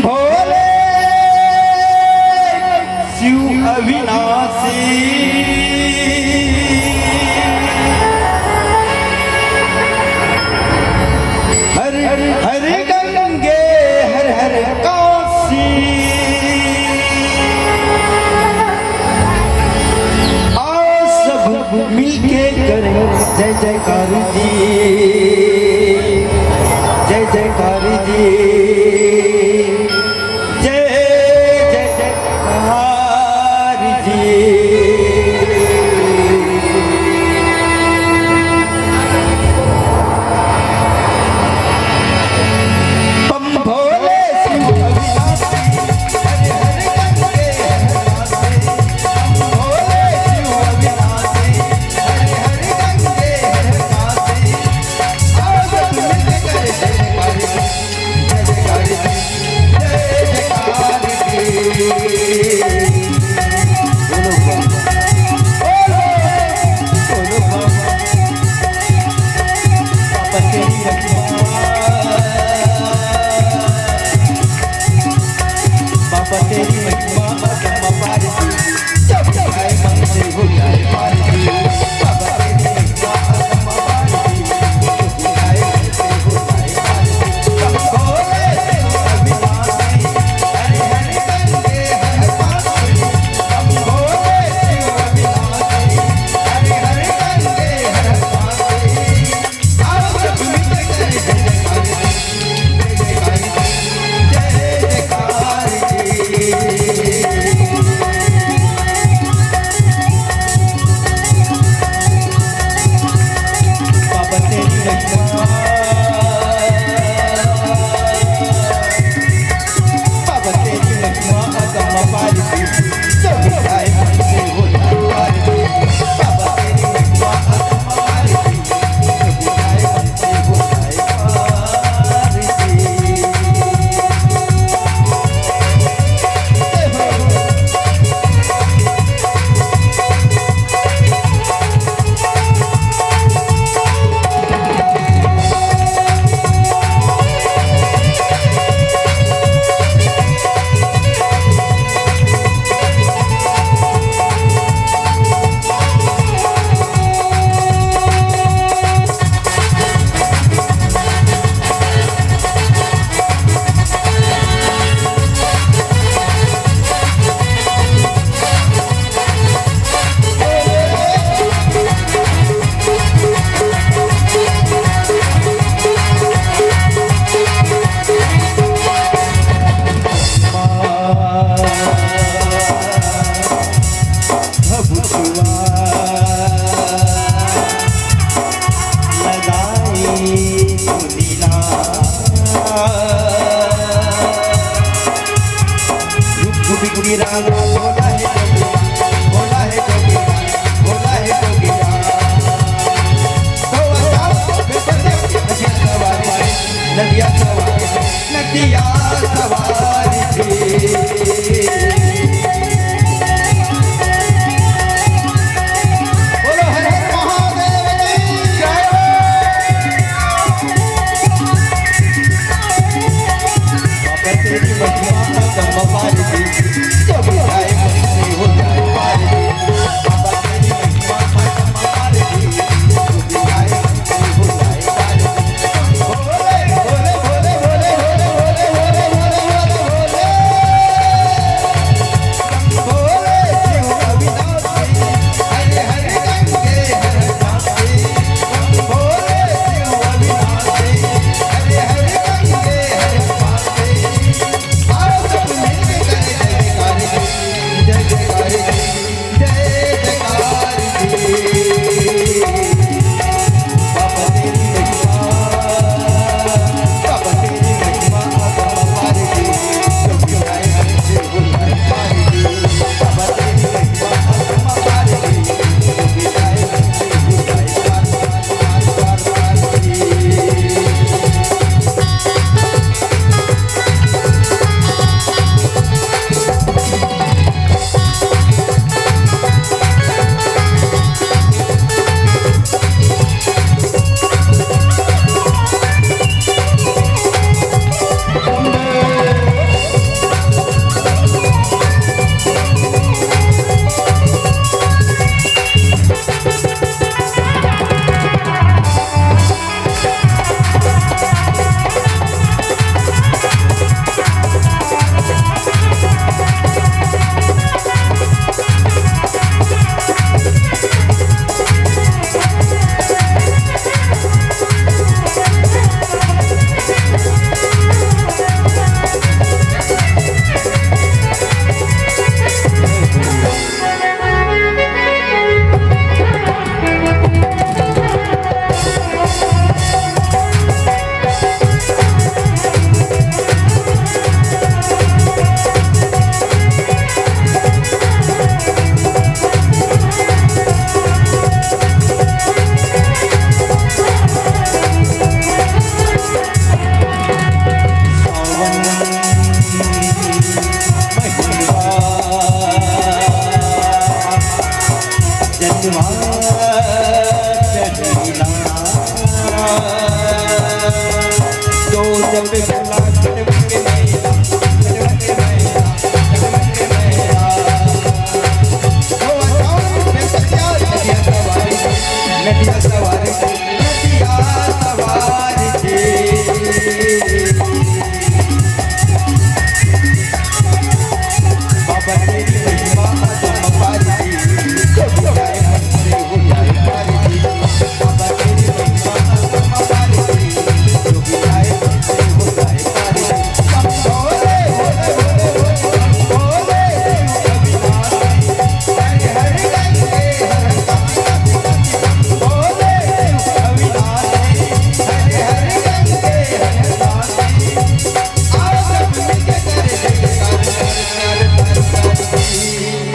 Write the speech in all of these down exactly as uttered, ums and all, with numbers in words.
भोले शिव अविनाशी, हर हर गंगे हर हर काशी। आओ सब मिलके करें जय जयकार जी, जय जयकार जी, जय जय जयकार जी। बम भोले शिव अविनाशी, हर हर गंगे हर काशी। बम भोले शिव अविनाशी, हर हर गंगे हर काशी। आओ सब मिलके करें जय जयकार जी, जय जयकार जी, जय जयकार जी। बोलो बाबा, बोलो, बोलो बाबा। बाबा तेरी महिमा, बाबा तेरी महिमा, बाबा तेरी महिमा। नदिया सवारी, नदिया सवारी जी। बोलो हर हर महादेव की जय। बाबा तेरी महिमा अगम पार जी, जो भी जाए मन से हो जाए पार जी। बाबा तेरी महिमा अगम पार जी, जो भी जाए मन से हो जाए पार जी।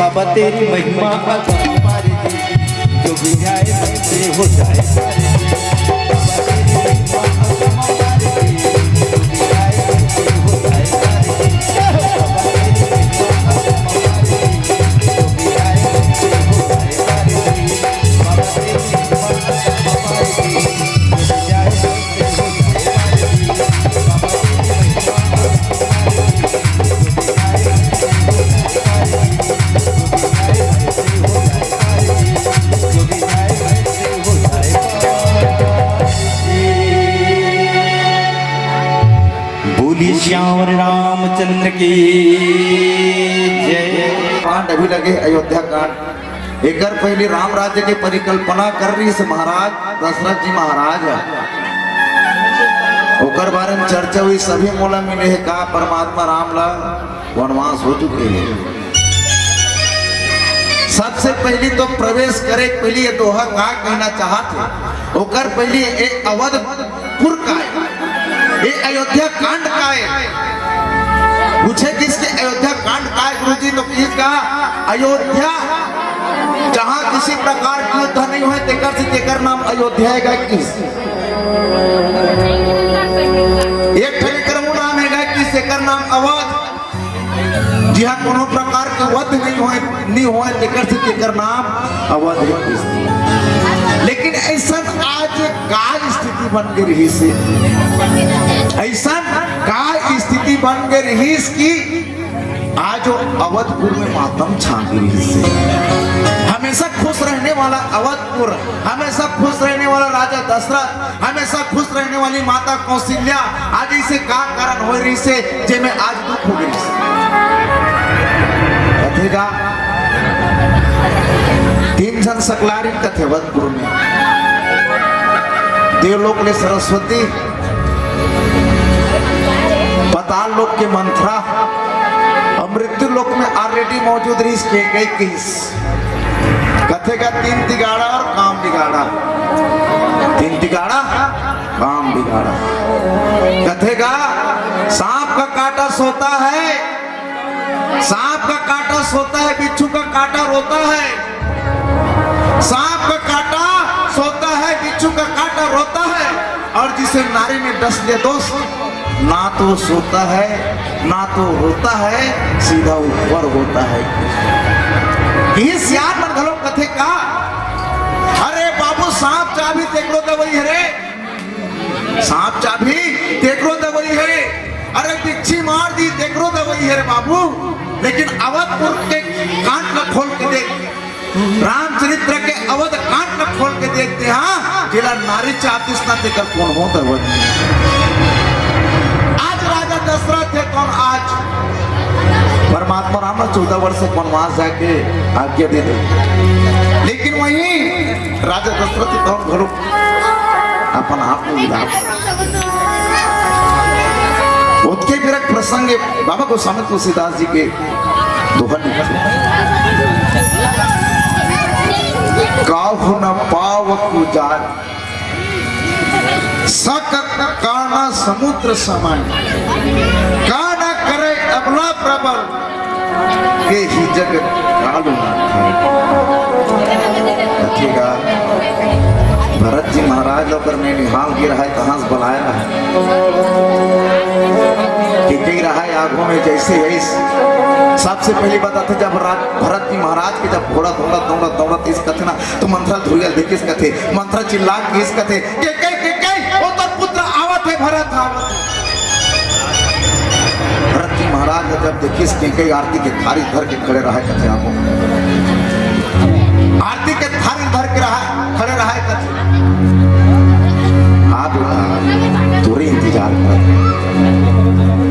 बाबा तेरी महिमा अगम पार जी, जो भी जाए मन से हो जाए पार जी। बाबा तेरी महिमा अगम पार जी, जो भी जाए मन से हो जाए पार जी। बाबा तेरी महिमा अगम पार जी, जो भी जाए मन से हो जाए पार जी। बाबा तेरी महिमा अगम पार जी, जो भी जाए मन से हो जाए पार जी। बाबा तेरी महिमा अगम पार जी, जो भी जाए मन से हो जाए पार जी। बोली सियावर रामचंद्र की जय। कांड अभी लगे, अयोध्या कांड। एकर पहले राम राज्य के परिकल्पना कर रहिस महाराज दशरथ जी महाराज ह। ओकर बारे में चर्चा हुई, सभी मोला मिले हे का परमात्मा राम ला वनवास हो चुके हे। सबसे पहली तो प्रवेश करे के पहली ये दोहा का कहना चाहत हे, ओकर पहली ए अवधपुर का हे, ए अयोध्या कांड का हे। पूछे किसके अयोध्या कांड का हे गुरुजी, तो किसका अयोध्या जहां किसी प्रकार के युद्ध नहीं होय तेकर से तेकर नाम अयोध्या हे गा किस। एक ठन एकर नाम हे गा किस, एकर नाम अवध। जिहां कोनो प्रकार के वध नहीं होय, नहीं होय, तेकर से तेकर नाम अवध हे। लेकिन ऐसन आज का स्थिति बन के रहिस हे, ऐसन का स्थिति बन के रहिस कि आज वो अवधपुर में मातम छा गे रहिस हे। हमेशा खुश रहने वाला अवधपुर, हमेशा खुश रहने वाला राजा दशरथ, हमेशा खुश रहने वाली माता कौशल्या, आज इसे का कारण हो रहिस हे, जेमे आज दुख हो गे रहिस हे। कथे गा, तीन झन सकलारी कथे अवधपुर में, देवलोक ले सरस्वती, पाताल लोक के मंथरा, अउ मृत्यु लोक में already मौजूद रहिस केकई किस। कथे गा तीन तिगाड़ा अउ काम बिगाड़ा। तीन तिगाड़ा, काम बिगाड़ा। कथे गा सांप का काटा सोता है, सांप का काटा सोता है, बिच्छू का काटा रोता है। सांप का काटा सोता है, बिच्छू का काटा रोता है, और जिसे नारी ने डस लिया दोस्त, ना तो सोता है, ना तो रोता है, सीधा ऊपर होता है। ये सियान मन घलो कथे का, अरे बाबू, सांप चाबही तेकरो दवई हे रे, सांप चाबही तेकरो दवई हे रे, अरे बिच्छी मार दिही तेकरो दवई हे रे बाबू। लेकिन अवधपुर के कांड ल खोल के देख, रामचरित्र के अवध कांड ल खोल के देख तेहा, जेला नारी चाहतिस ना तेकर कोनो होत अवध। आज राजा दशरथ हे, तोन आज परमात्मा राम ल चौदह वर्ष के वनवास जाके आज्ञा दे दे, लेकिन वहीं राजा दशरथ हे तोन घलो अपन आप में उदार। ओतके बेरा के प्रसंग हे, बाबा गोस्वामी तुलसीदास जी के दोहा लिखे। काहू न पावक उजाड़, सकक काना समुद्र समान। काना करे अबला प्रबल, केही जग कालू ना खाए। कथे गा, भरत जी महाराज ल ओकर नैनिहाल गे रहय, तहां से बलाय रहय। केकई रहय आगू में जइसे अइस। सबसे पहिली बताथे, जब रा-, भरत जी महाराज के जब घोड़ा दौड़त, दौड़त, दौड़त अइस कथे ना, त मंथरा धुरिया ल देखिस कथे, मंथरा चिल्ला के कहिस कथे, "केकई, केकई, ओ तोर पुत्र आवत हे, भरत आवत हे।" भरत जी महाराज ह जब देखिस केकई आरती के थारी धर के खड़े रहय कथे, आगू आरती के थारी धर के रहय, खड़े रहय कथे, "आ बेटा, तोरे इंतजार करत।"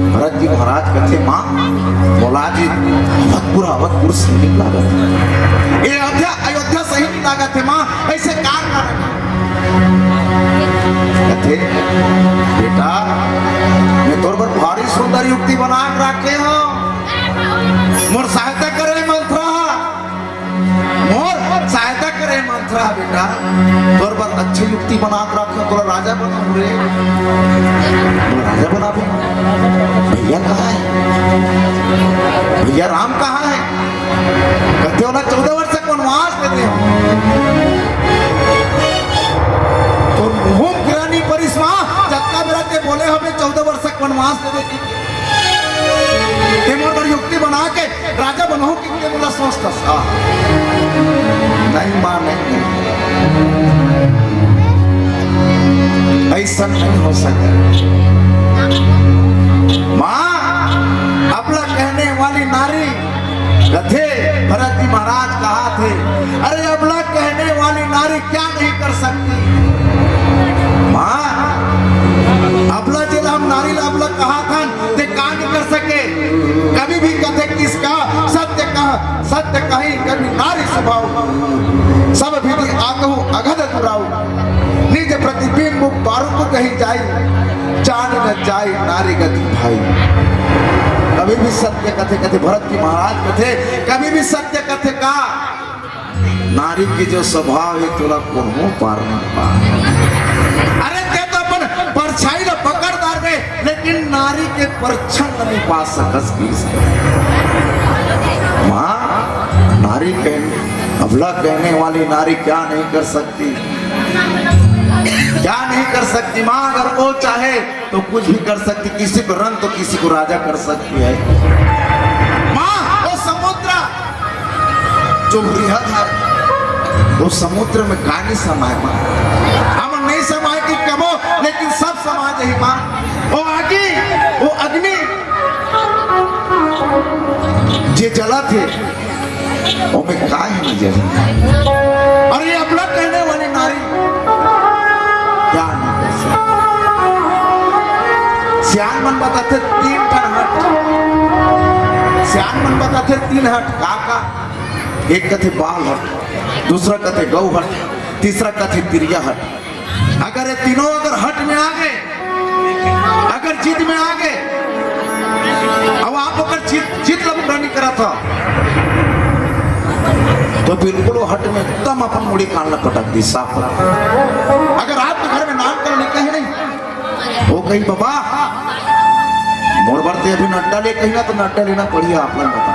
भरत जी महाराज कथे, "माँ, मोला आज अवधपुर, अवधपुर से नीक लागत हे। ए अयोध्या, अयोध्या सही नीक लागत हे माँ, अइसे का कारण?" कथे, "बेटा, मैं तोर बर भारी सुंदर युक्ति बना के राखे हंव। मोर सहायता करे मंथरा, मोर सहायता करे मंथरा बेटा, तोर बर अच्छी युक्ति बना के राखे हंव, तोला राजा बनाहूं रे, तोला राजा बनाहूं।" "भैया कहां हे? भैया राम कहां हे?" ते ओला चौदह वर्ष के वनवास दे दे। तो मुंह किरानी परिस मा जतका बेरा ते बोले हवे चौदह वर्ष के वनवास दे दे। ते मोर बर युक्ति बना के राजा बनहूं कि ते मोला सोचथस। नहीं माँ, नहीं, नहीं। ऐसा नहीं हो सकता। माँ, अबला कहने वाली नारी कथे, भरत जी महाराज कहाथे, अरे अबला कहने वाली नारी क्या नहीं कर सकती? माँ, अबला जेला हम नारी ला अबला कहाथन, ते का नहीं कर सके? कवि भी कथे किसका सत्य कह, सत्य कही कवि नारी सुभाव, सब विधि आकहु अगध दुराऊ। निज प्रतिबिंब बारुक कही जाई, जान न जाई नारी गति भाई। कवि भी सत्य कथे, कथे भरत जी महाराज कथे, कवि भी सत्य कथे का नारी के जो स्वभाव हे तोला कोनो पार ना पाए। अरे ते तो अपन परछाई ला पकड़ डारबे, लेकिन नारी के परछन नहीं पा सकस किस। माँ, नारी कहने, अबला कहने वाली नारी क्या नहीं कर सकती, क्या नहीं कर सकती? माँ, अगर वो चाहे तो कुछ भी कर सकती, किसी को रंग तो किसी को राजा कर सकती है। माँ, वो समुद्र जो बृहद है, वो समुद्र में का नहीं समाए माँ? हम नहीं समाए कि कबो, लेकिन सब समाज ही माँ। वो आगी, वो अग्नि, जे जलथे, ओमे काय नहीं जली। और ये अबला कहने वाली नारी क्या नहीं कर सकती? सियान मन बताथे तीन ठन हट, सियान मन बताथे तीन हट। का का? एक कथे बाल हट, दूसरा कथे गौ हट, तीसरा कथे तिरिया हट। अगर ये तीनों अगर हट में आ गए, अगर जिद में आ गए, अब आप अगर जिद, जिद ला पूरा नहीं करा था, तो बिल्कुल वो हट में एकदम अपन मुड़ी कान ला पटक दी साफ। अगर आपके घर में नाम कर लिखा है नहीं, वो कही, "बाबा, मोर बर ते अभी नड्डा ले," कही ना, तो नड्डा लेना पड़ी, आप लोग बता।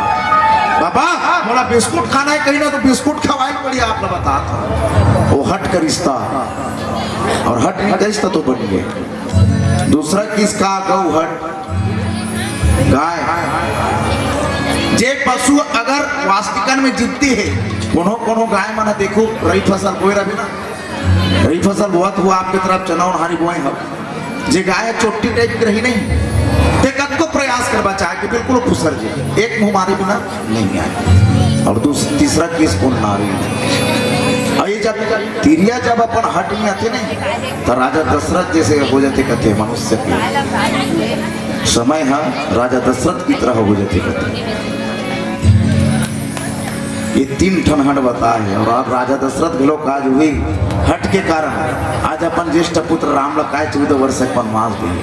"बाबा, मोला बिस्कुट खाना है," कही ना, तो बिस्कुट खवाए पड़ी, आप लोग बता। वो हट का रिश्ता, और हट नहीं का रिश्ता तो बन गए। दूसरा किसका? गौ हट, गाय। जे पशु अगर वास्तिकन में जिद्दी है, कोनो कोनो गाय मन देखो, रई फसल बोए रही ना, रई फसल बोवत हुआ आपके तरफ चना उनहारी बोए हम, जे गाय चोट्टी टाइप के रही नहीं, ते कतको प्रयास करबा चाहे कि बिल्कुल खुसर जे, एक मुंह मारे बिना नहीं आए। और दूसरा, तीसरा केस कोन नारी। और ये जब तिरिया जब अपन हट में आथे नहीं, तो राजा दशरथ जैसे हो जाते कथे मनुष्य के। समय हा राजा दशरथ की तरह हो जाथे कथे। ये तीन ठन हट बताए हे, और आज राजा दशरथ घलो काज हुई हट के कारण आज अपन ज्येष्ठ पुत्र राम ल काय चौदह वर्ष के वनवास दिए।